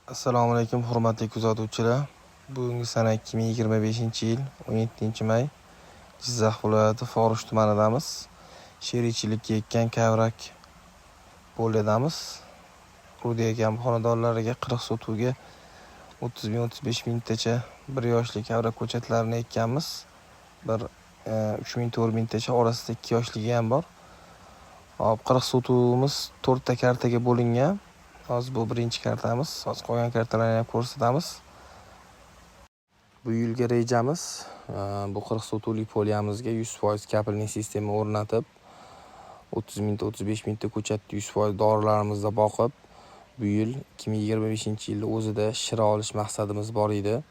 Assalomu alaykum, hurmatli kuzatuvchilar. Bugungi sana 2025-yil 17-may. Jizzax viloyati Forish tumanidamiz. Sherikchilikka ekkan kavrak polidamiz. Rudi akam xonadonlariga 40 sotuvga 30 ming 35 mingtacha 1 yoshli kavrak ko'chatlarini ekkanmiz. Bir 3 ming 4 mingtacha orasida 2 yoshligi ham bor. Hop, 40 sotuvimiz 4 ta kartaga bo'lingan. Hozir bu birinchi kartamiz. Hozir qolgan kartalarni ham ko'rsatamiz. Bu yilgi rejamiz bu 40 sotuvlik polyamizga 100% капельный sistema o'rnatib, 30 mingta 35 mingta ko'chatni 100% dorilarimizda boqib, bu yil 2025-yilda o'zida shira olish maqsadimiz bor edi.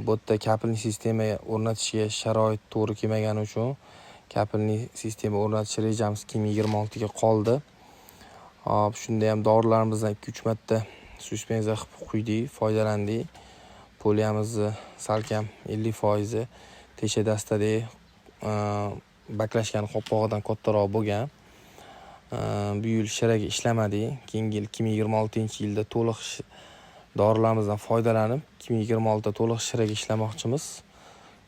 Bu yerda капельный sistema o'rnatishga sharoit to'g'ri kelmagani uchun капельный sistema o'rnatish rejamiz 2026 ga qoldi. Hop, shunda ham dorilarimizdan 2-3 marta suspenziya qilib quydik, foydalandik. Polyamizni salkam 50% tesha dastadek baklashgan qopqog'idan kattaroq bo'lgan. Bu yil shiraga ishlamadik. Keyingi yil 2026-yilda to'liq dorilarimizdan foydalanib, 2026 da to'liq shiraga ishlamoqchimiz.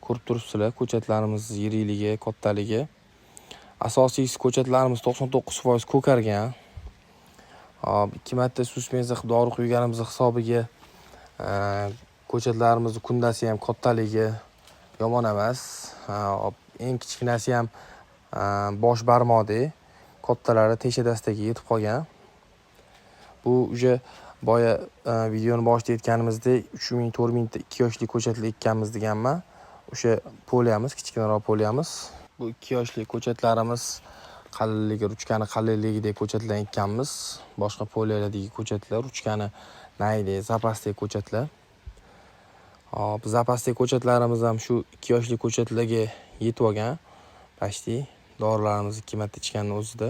Ko'rib turibsizlar, ko'chatlarimiz yirikligi, kattaligi. Asosiysi, ko'chatlarimiz 99% ko'kargan. Hop, 2 marta suspenziya qilib dori quyganimiz hisobiga ko'chatlarimizni kundasi ham kattaligi yomon emas. Hop, eng kichkinasi ham bosh barmoqdek, kattalari tesha dastaga yetib qolgan. Bu уже boya videoni boshida aytganimizdek, 3 ming 4 mingta 2 yoshli ko'chatlar ekkanmiz deganman. O'sha polyamiz, kichkinaroq polyamiz. Bu 2 yoshli ko'chatlarimiz qalinligi, ruchkani qalinligidek ko'chatlar ekkanmiz. Boshqa polyalardagi ko'chatlar ruchkani naydek, zapasdek ko'chatlar. Hop, zapasdek ko'chatlarimiz ham shu 2 yoshli ko'chatlarga yetib olgan. Почти dorilarimizni 2 marta ichganni o'zida.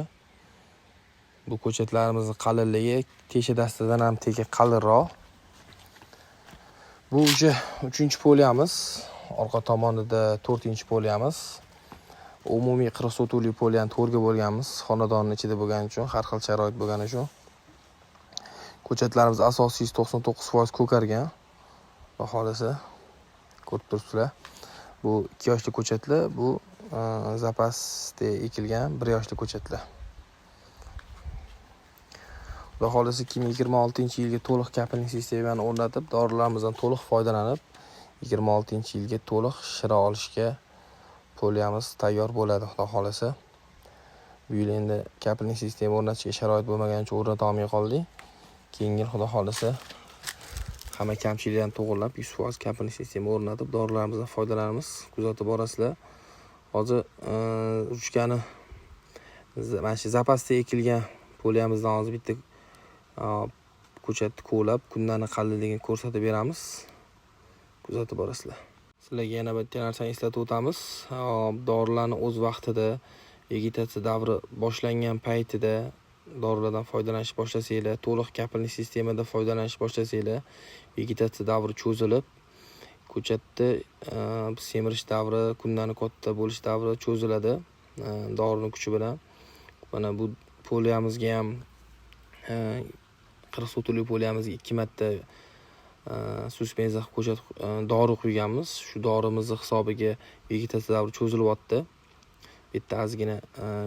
Bu ko'chatlarimizni qalinligi tesha dastadan ham tegi qalinroq. Bu уже 3-polyamiz. Orqa tomonida 4-polyamiz. Umumiy 40 sotuvlik polyani to'rtga bo'lganmiz. Xonadonning ichida bo'lgani uchun, har xil sharoit bo'lgani uchun. Ko'chatlarimiz asosiysi 99% ko'kargan. Xudo xohlasa, ko'rib turibsizlar. Bu 2 yoshli ko'chatlar, bu zapasda ekilgan 1 yoshli ko'chatlar. Xudo xohlasa, 2026-yilga to'liq капельный sistemani o'rnatib, dorilarimizdan to'liq foydalanib, 26-yilga to'liq shira olishga polyamiz tayyor bo'ladi, Xudo xohlasa. Bu yil endi капельный sistema o'rnatishga sharoit bo'lmagani uchun o'rnata olmay qoldik. Keyingi yil, Xudo xohlasa, hamma kamchiliklarni to'g'irlab, 100% капельный sistema o'rnatib, dorilarimizdan foydalanamiz. Kuzatib borasizlar. Hozir ruchkani mana shu zapasda ekilgan polyamizdan hozir bitta ko'chatni kovlab, kundani qalinligini ko'rsatib beramiz. Kuzatib borasizlar. Sizlarga yana bitta narsani eslatib o'tamiz. Hop, dorilarni o'z vaqtida, vegetatsiya davri boshlangan paytida dorilardan foydalanish boshlasanglar, to'liq капельный sistemada foydalanish boshlasanglar, vegetatsiya davri cho'zilib, ko'chatni semirish davri, kundani katta bo'lish davri cho'ziladi dorini kuchi bilan. Mana bu polyamizga ham, 40 sotuvlik polyamizga 2 marta suspenziya qilib ko'chat dori quyganmiz. Shu dorimizni hisobiga vegetatsiya davri cho'zilyapti. Bu yerda ozgina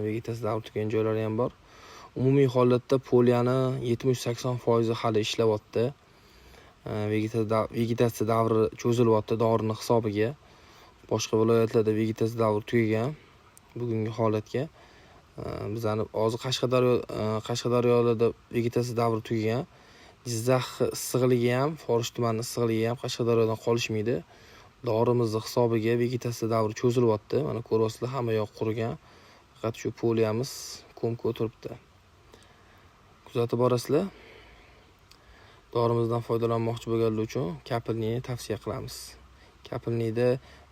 vegetatsiya davri tugagan joylari ham bor. Umumiy holatda polyani 70-80% hali ishlayapti. Vegetatsiya davri cho'zilyapti dorini hisobiga. Boshqa viloyatlarda vegetatsiya davri tugagan bugungi holatga. Bizani hozir Qashqadaryoda vegetatsiya davri tugagan. Jizzax issiqligi ham, Forish tumani issiqligi ham Qashqadaryodan qolishmaydi. Dorimizni hisobiga vegetatsiya davri cho'zilyapti. Mana ko'ryapsizlar, hamma yoq qurigan. Faqat shu polyamiz ko'mka o'tiribdi. Kuzatib borasizlar. Dorimizdan foydalanmoqchi bo'lganlar uchun капельный ni tavsiya qilamiz. Капельный da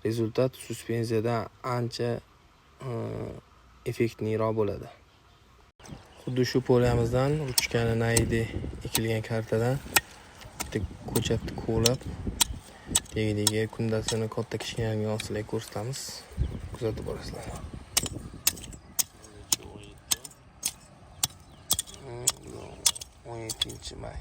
результат suspenziyadan ancha эффектный roq bo'ladi. Xuddi shu polyamizdan ruchkani naydi ekilgan kartadan bitta ko'chatni kovlab, tagidagi kundasini katta kichkinaligini sizlarga ko'rsatamiz. Kuzatib borasizlar. 17. 17 may.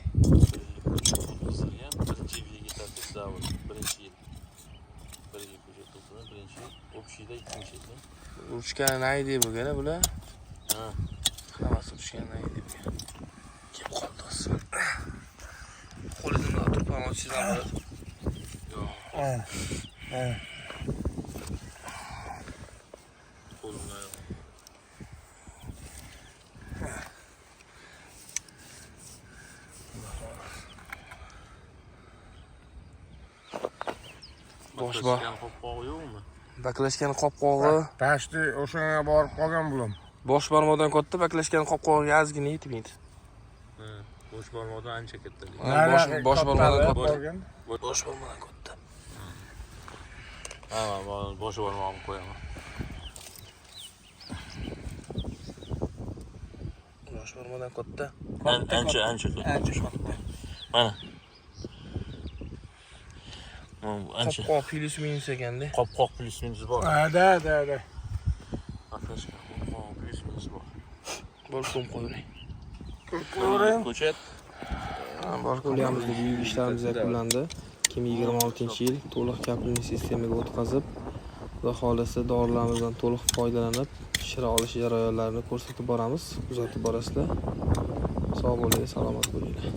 Urushgani naydi bo'lgan bular. Ha. Hammasi urushgani naydi bo'lgan. Kelib qoldi o'zi. Qo'lini bundoq turib ham ochishingiz ham bo'ladi. Yo'q, Ha. Ha. qo'limda yo'q. Bosh bor. Baklashgan qopqog'i yo'qmi? Baklashgan qopqog'i Pashti o'shanga borib qolgan bulim. bosh barmoqdan katta, baklashgan qopqog'iga ozgina yetmaydi. Ha, bosh barmoqdan ancha kattalik. Ha, bosh barmoqdan katta. Qolgan. Bosh barmoqdan katta. Ha, man bosh barmog'imni qo'yaman. Bosh barmoqdan katta. Ancha ancha katta. Ancha katta. Mana. Mana bu ancha Qopqoq плюс минус ekanda. qopqoq плюс минус bor. Ha, да, да, да. Baklashgan qopqog'i плюс минус bor. Bor ko'm qo'yavering. Ko'ring. Ko'chat Qo'lyamizda buyuk ishlarimiz yakunlandi. 2026-yil to'liq капельный sistemaga o'tkazib, Xudo xohlasa dorilarimizdan to'liq foydalanib, shira olish jarayonlarini ko'rsatib boramiz, kuzatib borasizlar. Sog' bo'linglar, salomat bo'linglar.